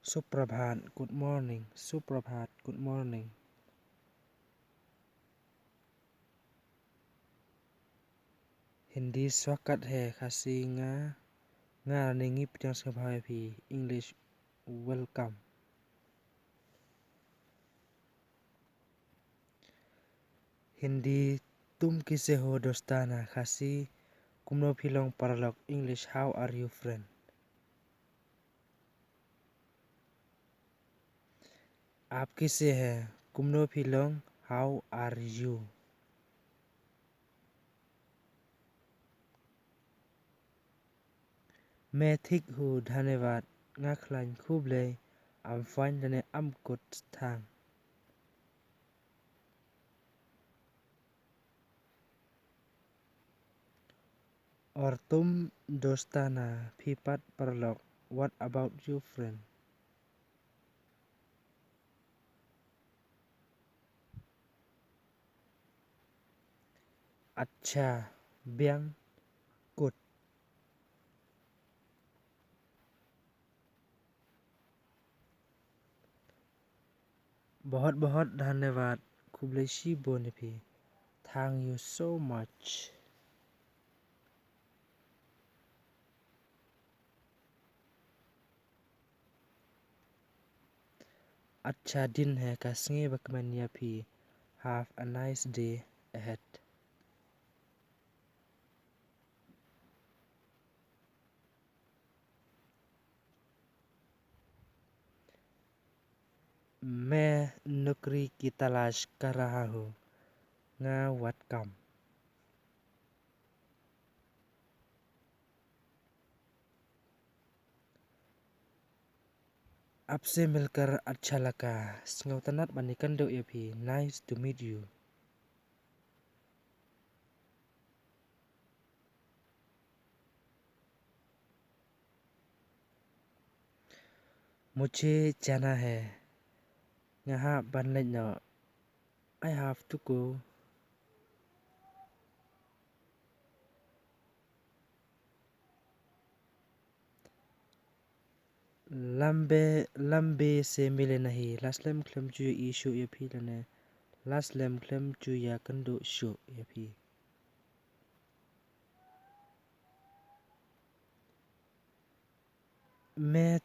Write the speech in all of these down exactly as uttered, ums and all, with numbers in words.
Suprabhat, good morning. Suprabhat, good morning. Hindi, स्वागत है. Khasi, nga, nga la ngi pdiang sngewbha ïa phi. English, welcome. Hindi, तुम कैसे हो दोस्ताना? Khasi, kumno phi long paralok? English, how are you friend? आप कैसे हैं? Kumno phi long? How are you? मैं ठीक हूँ, धन्यवाद. Nga khlaiñ, khublei. I'm fine lane I'm good, thanks. और तुम दोस्ताना, phi pat paralok? What about you friend? अच्छा, biang, good. बहुत बहुत धन्यवाद. Khublei shibun ïa phi. Thank you so much. अच्छा दिन है, ka sngi bakmen ïa phi. Have a nice day ahead. मैं नौकरी की तलाश कर रहा हूँ. Nga wad kam. आपसे मिलकर अच्छा लगा. Sngewtynnat ban ïakynduh ïa phi. Nice to meet you. मुझे जाना है. Nga hap ban leit noh. I have to go. लंबे, लंबे से मिले नहीं. La slem khlem ju ïohi shuh ïa phi lane la slem khlem ju ïakynduh shuh ïa phi. मैं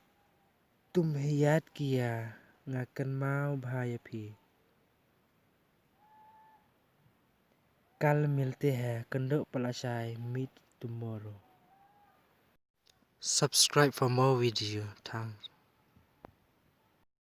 तुम्हें याद किया. Nga kynmaw bha ïa phi. कल मिलते हैं. Kynduh palat shai. Meet tomorrow. Subscribe for more video. Thanks.